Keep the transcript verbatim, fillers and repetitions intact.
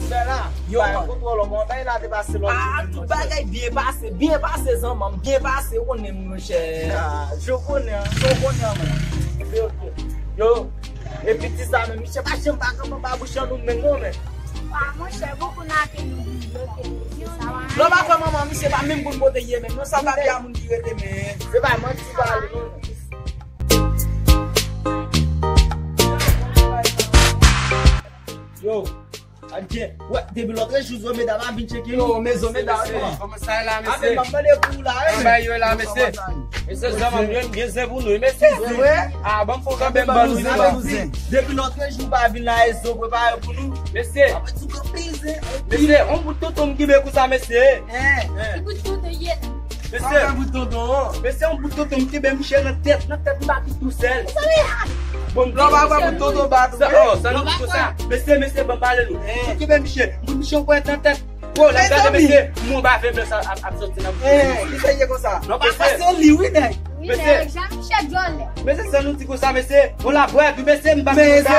Fè la, yo, bay kontwòl, bon, bay la te pase lòt. Ah, tout bagay byen pase, byen pase, zanmanm, byen pase, ou konnen, monchè. Ah, je konnen, je konnen, man. Se ok. Yo, epi ti sa, men, misye pa janm pa kanpe anba bouch an nou, men, non, men. Ah, monchè, bokou nan ake nou, ok, se sa, wa. Lò pa kwè manman, misye pa menm konn kote ye, men, non, sa pa di a moun ki rete, men. Se pa manti, pale, non, men. Yo, adje, wè, depi lòt jou, zo medam ap vin tcheke nou. Yo, men zo medam, wi. Kòman sa ye la, mesye? Ape, m ap mande pou ou la, wi. Anba yo la, mesye. Mesye, zanmanm, yo, m gen zen pou nou, mesye. Se vre? Ah, ban m fon kanpe, ban nou zen, ban nou zen. Depi lòt jou, pa vin la, e zo prepare pou nou. Mesye. Ap di anpil zen, anpil. Mesye, on bout tonton m ki be kou sa, mesye. Hein. Ki bout tonton ye? Mesye, mesye, yon bout tonton m kenbe misye nan tèt, nan tèt m pa tou sèl. Bon, lò pa pran bout tonton bat ou, sa, oh, sa nou tou sa. Mesye, mesye, ban m pale nou. Misye kenbe misye, bout misye kwè nan tèt. Bon, lè m gade mesye, mwen ba ven blan sa ap, ap soti nan bouch. Ki sa ye konsa? Non, pa se li, wi, nèg. Mesye, Jean Michel Jolè. Mesye, sa nou di konsa, mesye. Bon, la bwè, wi, mesye, m pa konsa.